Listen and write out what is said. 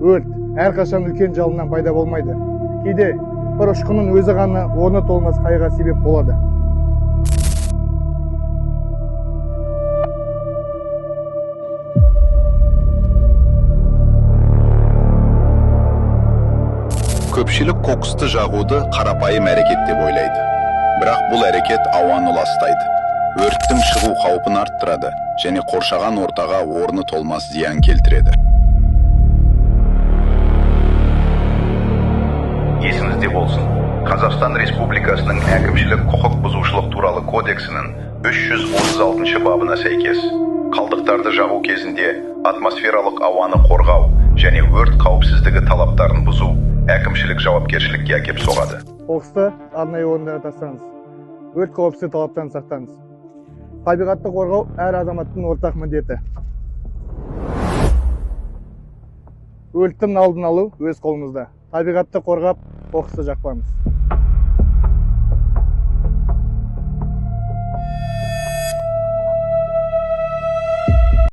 Өрт әрқашан үлкен жалыннан пайда болмайды. Кейде бір ұшқынның өзі ғана орны толмас қайғыға себеп болады. Көпшілік қоқысты жағуды қарапайым әрекет деп ойлайды. Бірақ бұл әрекет ауаны ластайды. Өрттің шығу қаупін арттырады және қоршаған ортаға орны толмас зиян келтіреді. Есіңізде болсын, Қазақстан Республикасының әкімшілік құқық бұзушылық туралы кодексінің 336 бабына сәйкес, қалдықтарды жағу кезінде атмосфералық ауаны қорғау және өрт қауіпсіздігі талаптарын бұзу әкімшілік жауапкершілікке әкеп соғады. Қоқысты арнайы орындарға тастаңыз. Өрт қауіпсіздігі талаптарын сақтаңыз. Табиғатты қорғау әр азаматтың ортақ міндеті. Өрттің алдын алу өз қолымызда. Табиғатты қорғап, қоқысты жақпаңыз.